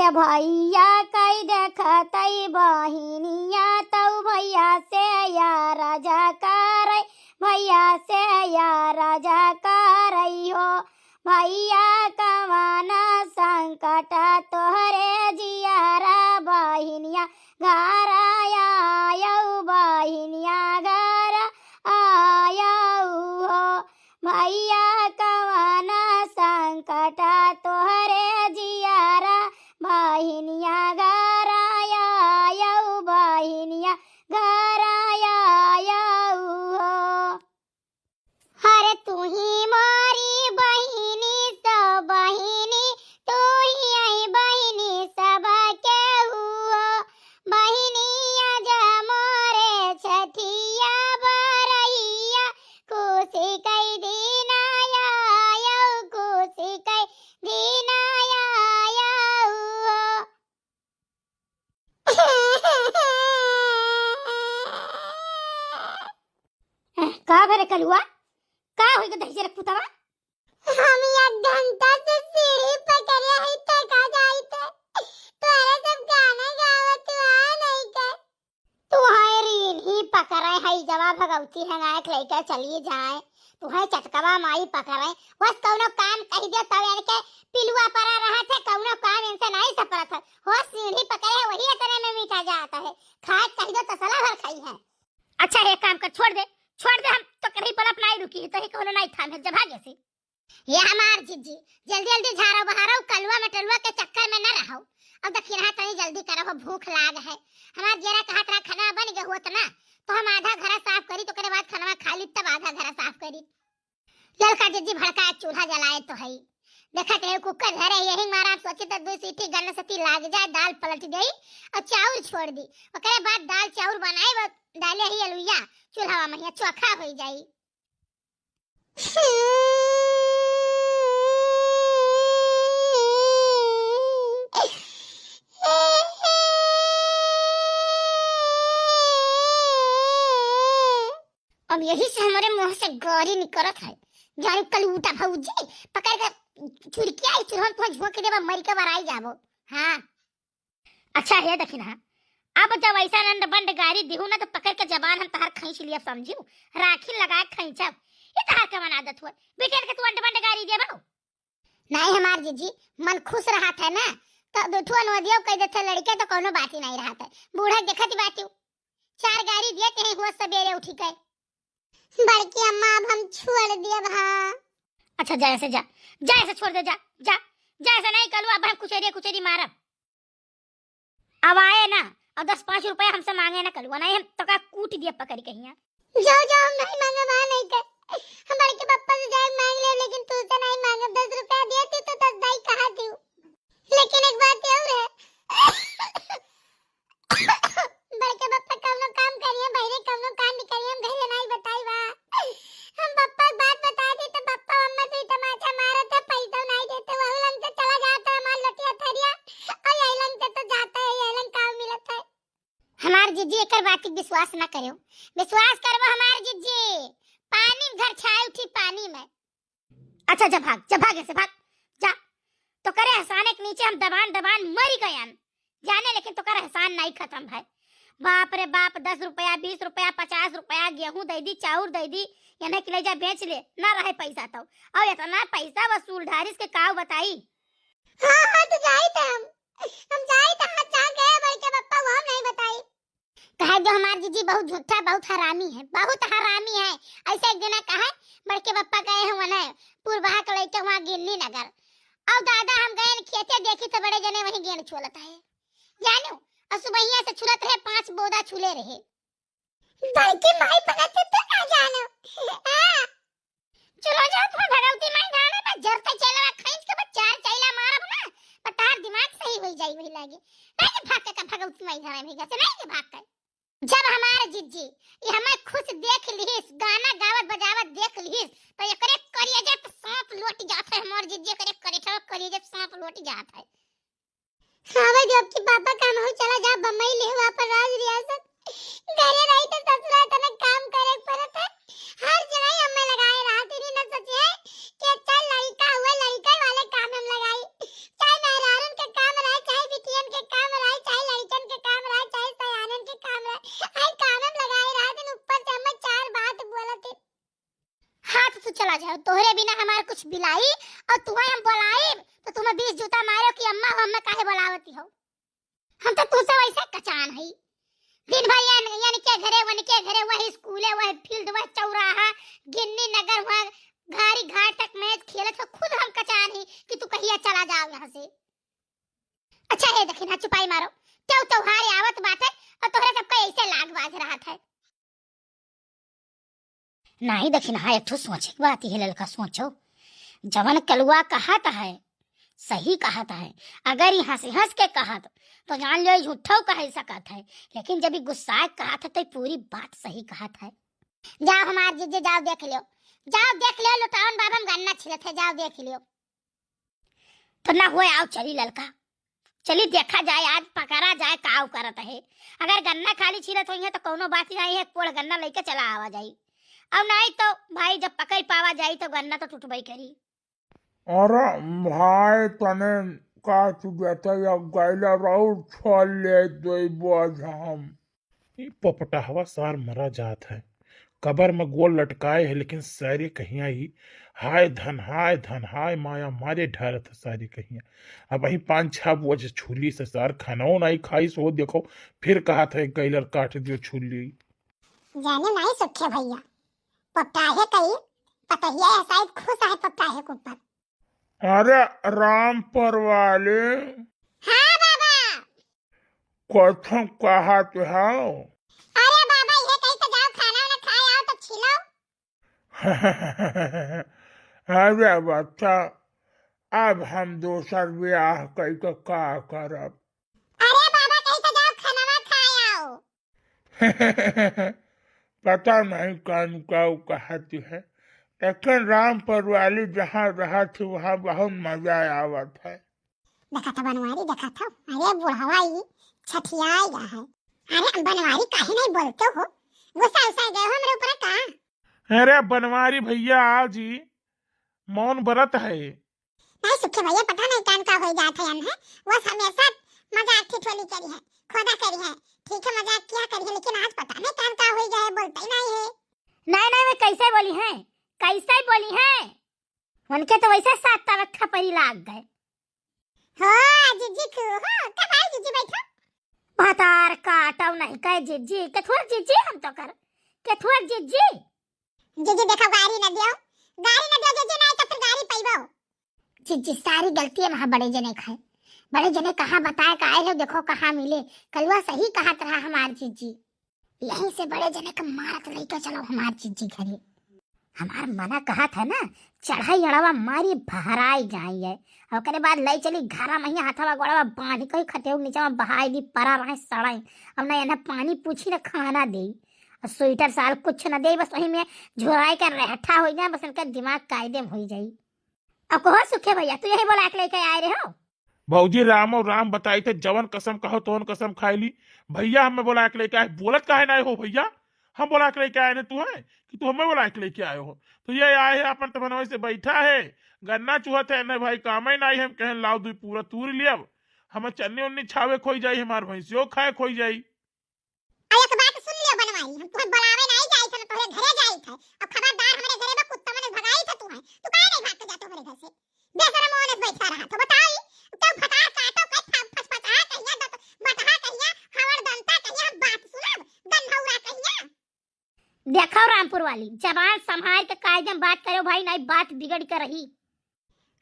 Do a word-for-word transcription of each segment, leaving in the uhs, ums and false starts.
भैया कई देखतई बहिनिया, तौ भैया से या राजा करई, भैया से या राजा करई हो। भैया कवन संकट तोहरे जियारा, बहिनिया घर आयौ, बहिनिया घर आयौ हो। भैया कवन संकट तोहरे जियारा, बहिनिया घर आयौ, बहिनिया घर आयौ हो। अरे तू ही मोरी बहिनी सब बहिनी, तू ही आई बहिनी सब केहू हो। बहिनी आज मोरे छठिया बरहिया, खुशी कई दिन आयौ, खुशी कई दिन आयौ हो। का भरे कलुआ? का होई ग दहिजरे पुतवा? हम एक घंटा से सीढ़ी पकड़े हई, थका जाइत है। तोहरे सब गाना गावत हुआ नहीं के। तू हाय रीन ही पकड़े हई, जवा भगवती है नायक लेके चली जाए। तू है चटकवा माई पकड़े, बस कौनो काम कह दे तब इनके पिलुआ परा रहत है, कौनो काम इनसे नहीं सपरत है। हो सीढ़ी पकड़े है, वही इतने में मीठा जाता है, खाए कह दो तसला भर खाई है। अच्छा, एक काम कर, छोड़ दे, छोड़ दे, हम तो कहीं पलप नहीं रुकी है, तो ही कौनो नहीं थाम है, जब भागे से। ये हमार जिज्जी, जल्दी जल्दी झाड़ो बहारो, कलुआ मटलुआ के चक्कर में न रहो। अब देखिए रहा, तनी जल्दी करो, भूख लाग है। हमार जेरा कहत रहा खाना बन गए होत ना, तो हम आधा घरा साफ करी, तो ओकरे बाद खाना खा ली, तब आधा घरा साफ करी। ललका जिज्जी भड़का चूल्हा जलाए तो हई, देखत है कुकर धरे, यही मारा हम सोची तो दो सीटी गन सती लाग जाए, दाल पलट जाई और चाउर छोड़ दी, ओकरे बाद दाल चाउर बनाए, वो डाले ही अलुइया चूल्हा में, चोखा हो जाई। अब यही से हमारे मुंह से गारी निकलत है, जाने कलूटा भौजी पकड़ के चुड़किया ही चुरहन तुह झोंक देबा, मर के बराई जाबो। हाँ। अच्छा हे दखिनहा, अब जब ऐसा अंड बंड गारी दिहू ना, तो पकड़ के जबान हम तहार खींच लिया, समझियो, राखी लगा के खींचब। ये तहार कवन आदत हुआ, बेटियन के तू अंड बंड गारी देबो? नहीं हमार जीजी, मन खुश रहत है ना, तो दू ठो नदियो कह देते लड़के तो कोनो बात ही नहीं रहत है। बूढ़ा देखत ही बाटियो, चार गारी दिए ते हुआ सबेरे उठी के। बड़की अम्मा, अब हम छोड़ दियब, हाँ। अच्छा, जा ऐसे जा, जा ऐसे छोड़ दे, जा, जा, जा ऐसे नहीं कलू, अब हम कुचेरी कुचेरी मारब। अब आए ना, और दस पाँच रुपया हमसे मांगे ना कलुआ, नहीं हम तोका कूट दिया पकड़ के हियाँ। जाओ, जाओ, हम नहीं मांगब, हाँ, नहीं कर। हम बड़के पप्पा से जाए मांग ले, लेकिन तू से नहीं मांगब। दस रुपया दिए थे तो दस दाई कहा दियो। लेकिन एक बात और है, बड़के पप्पा कौनो काम करिए, बहरे कौनो कांड करिए, हम घरे नहीं बताई बा। हम पप्पा के बात बता दी तो पप्पा मम्मा से तमाचा मारत है, पैसा नहीं देते, वहू लंग से चला जाता है हमार लोटिया थरिया, और यही लंग से तो जाता है, यही लंग काम मिलत है। हमार जीजी एकर बात के विश्वास ना करेउ, विश्वास करबो हमार जीजी, पानी में घर छाए उठी पानी में। अच्छा, जा भाग, जा भाग ऐसे भाग, जा। तोकरे एहसाने के नीचे हम दबान दबान मरी गयन, जाने, लेकिन तोकर एहसान नहीं खत्म है। बाप रे बाप, दस रुपया, बीस रुपया, पचास रुपया गेहूं दे दी, चाउर दे दी, यानी कि ले जा बेच ले, ना रहे पैसा तो। और इतना पैसा वसूल ढारिस के काव बताई। हाँ, हाँ, तो जाई त हम, हम जाई त हाथ जा गए बड़के पप्पा, वो हम नहीं बताई। कहे जो हमार जीजी बहुत झूठा, बहुत हरामी है, बहुत हरामी है। ऐसे एक दिना कहे, बड़के पप्पा गए हैं वने, पूर्वा के लइके वहाँ गिन्नी नगर। और दादा हम गए खेते, देखी तो बड़े जने वहीं गेंद छोलत है, जानो। और सुबहिया से छुलत रहे, पाँच बोदा छुले रहे। बड़की माई बनत तो ना जानो। हाँ। चलो जाओ, तुम भगवती माई जाने बा, जर से चला खींच के बस चार चैला मारब ना, पर तार दिमाग सही हो जाई वही लागे। नहीं के भाग के का भगवती माई जाने भैया से, नहीं के भाग के। जब हमार जिज्जी ये हमें खुश देख लिहिस, गाना गावत बजावत देख लिहिस, तो एकरे करेजे पे सांप लोट जात है। हमार जिज्जी एकरे करेजे, करेजे पे सांप लोट जात है। हाँ भाई, जब कि पापा काम हो चला जा बम्बई ले वहाँ पर राज रियासत। घरे रही तो ससुरा तने काम करे के पड़त है। हर जगह अम्मा लगाए रहा, तेरी न सोचे कि अच्छा लड़का हुआ, लड़का वाले काम हम लगाई। चाहे मेहरारून के काम रहे, चाहे भी चला जाओ, तोहरे बिना हमार कुछ बिलाई और तुम्हें हम बुलाई तो तुम्हें बीस जूता मारो कि अम्मा हो, हमें काहे बुलावती हो? हम तो तुमसे वैसे कचान हई, दिन भर यान, यान के घरे, वन के घरे, वही स्कूले, वही फील्ड, वही चौराहा, गिन्नी नगर, वहाँ घारी घाट तक मैच खेलत हो, खुद हम कचान ही कि तू कहिया चला जाओ यहाँ से। अच्छा हे दखिनहा, चुपाई मारो, त्यों त्योहार आवत बाटे और तोहरे सबका ऐसे लाग बाज रहत है। नाहीं दखिनहा, एक ठो सोचे के बात है ललका, सोचो। जवन कलुआ कहत है, सही कहत है। अगर ई हँस हँस के कहत, तो जान लियो, ई झूठो कह सकत है। लेकिन जब ई गुस्सा के कहत है, तो ई पूरी बात सही कहत है। जाओ हमार जीजी, जाओ देख लियो, जाओ देख लियो, लुटावन बाबा में गन्ना छिलत है, जाओ देख लियो। तो ना होए, आओ चली ललका, चली देखा जाए, आज पकड़ा जाए का उ करत है। अगर गन्ना खाली छीलत होइहैं तो कौनो बात नाहीं है, एक पोड़ गन्ना लइके चला आवा जाई। अब नाहीं तो भाई जब पकड़ पावा जाई तो गन्ना तो टूटबई करी। अरे भाई तने का तू देते या गैला राउर छोड़ ले देबो आज हम। ई पोपटहवा सार मरा जात है, कबर में गोड़ लटकाए है, लेकिन सारे कहिया ई हाय धन, हाय धन, हाय माया मारे ढारत है सारे कहिया। अब वही पाँच छह बोझ छुली से सार खानाओ नाहीं खाइस हो, देखो फिर कहत है गैलर काट दियो छुली। जाने नाहीं सुखे भैया, पोपटाहे कई पतहिया है, शायद खुश है पोपटाहे के ऊपर। अरे रामपुर वाली। हाँ बाबा। कथम कहत हौ? अरे बाबा, ये कही तो जाओ खाना वाना खाए आओ तो छिलो। अरे बच्चा, अब हम दोसर बियाह कई के का करब? अरे बाबा, कही तो जाओ खाना खाए आओ। पता नहीं कान का उ कहत है, लेकिन रामपुर वाली जहाँ रहत है, वहाँ बहुत मजा आवत है। देखा था बनवारी, देखा था, अरे बुढ़वा ई छठियाई गा है। अरे बनवारी काहे नहीं बोलते हो, गुस्सा उस्सा गए हो मेरे ऊपर का? अरे बनवारी भैया आज ही मौन व्रत है। नहीं सुखे भैया, पता नहीं कान का हो जात है, हम है, बस हमेशा मजाक ठिठोली करी है, खोदा करी है, ठीक है मजाक किया करी है, लेकिन आज पता नहीं कान का हो गया है, बोलते ही नहीं है। नहीं नहीं, मैं कैसे बोली है, कैसे बोली है? उनके तो वैसे सात तलक खपरी लाग गए। हो जिज्जी को हो, कब आई जिज्जी बैठो। भतार काटो नहीं कहे जिज्जी, के थोड़ जिज्जी हम तो कर, के थोड़ जिज्जी। जिज्जी देखो गारी न दियो, गारी न दियो जिज्जी, नहीं तो फिर गारी पैबो। जिज्जी सारी गलती है वहाँ बड़े जने खाए, बड़े जने कहाँ बताए का आए हो, देखो कहाँ मिले, कलुआ सही कहत रहा हमार जिज्जी। यहीं से बड़े जने के मारत लइके चलो हमार जिज्जी घरे। हमार मना कहत है ना, चढ़ाई अड़वा मारी भहराई जाई है। और ओकरे बाद लई चली घरा में ही हाथवा गोड़वा बांध के खटेउ नीचे में बहाई दी, परा रहे सड़ाई। अब ना इन्हें पानी पूछी ना खाना दे, और स्वेटर साल कुछ ना दे, बस वही में झुराई के रहठा हो जाए, बस इनका दिमाग कायदे में हो जाई। अब कहो सुखे भैया, तू यही बोला के लेके आए रहे हो? भौजी राम और राम बताई थे, जवन कसम कहो तवन कसम खाए ली। भैया हमें बोला के लेके आए, बोलत काहे ना हो भैया? हम बोला के लेके आए ने तू है कि तू हमें बोला के लेके आए हो? तो ये आए है अपन तमनवे से बैठा है, गन्ना चुहत है, नहीं भाई काम ही नहीं, हम कहन लाओ दुई पूरा तूर लियब, हम चन्नी उन्नी छावे खोई जाई, हमार भैंसियों खाए खोई जाई। अब एक बात सुन लियो बनवारी, हम तुहे बुलावे नाई जाई थे, ना तोहरे घरे जाई थे। अब खबरदार हमरे घरे में कुत्ता मने भगाई थे तुहे। तू काहे नहीं भाग के जाते हमरे घर से? बेशरम ओने से बैठा रहा तो बताई, तो भतार काटो के फस फस आ कहिया, दत बटहा कहिया, हवर दंता कहिया, हम बात सुनब, गंधौरा कहिया। देखो रामपुर वाली, जबान संभाल के कायदे में बात करो भाई, नहीं बात बिगड़ के रही।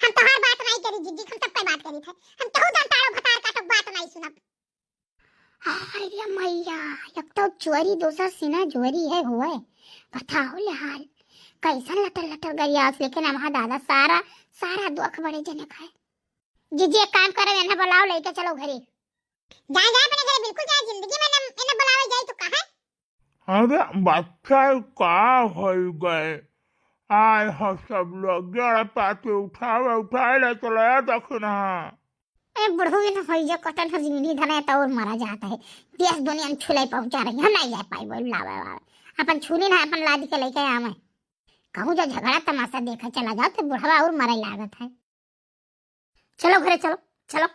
हम तोहार बात नहीं करी जिज्जी, हम सबके बात करी थे। हम केहू दंताड़ो भतार काटो बात नहीं सुनब। अरे मैया, एक तो चोरी, दूसर सीना जोरी है हुए। बताओ ले हाल, कैसन लटर लटर गरियास, लेकिन हमारा दादा सारा, सारा दुख बड़े जने खाए। जिज्जी एक काम करे, इन्हें बुलाओ, लेके चलो घरे। जाए, जाए अपने घरे, बिल्कुल जाए, जिंदगी में इन्हें, इन्हें बुलावे जाए तो कहा? अरे बच्चा का हो गए, आए हो सब लोग, जरा पाती उठावे, उठाए ले चलो यार दखिनहा। ए बुढ़ऊ, इन होई जो कटन हो जिंदगी धरे तो और मरा जाता है। देश दुनिया में छुलाई पहुंचा रही, हम नहीं जा पाई, बोल लावे वावे। अपन छुरी ना, अपन लादी के लेके आवे। कहूँ जो झगड़ा तमाशा देखे चला जाओ तो बुढ़वा और मरे लागत है। चलो घरे चलो, चलो।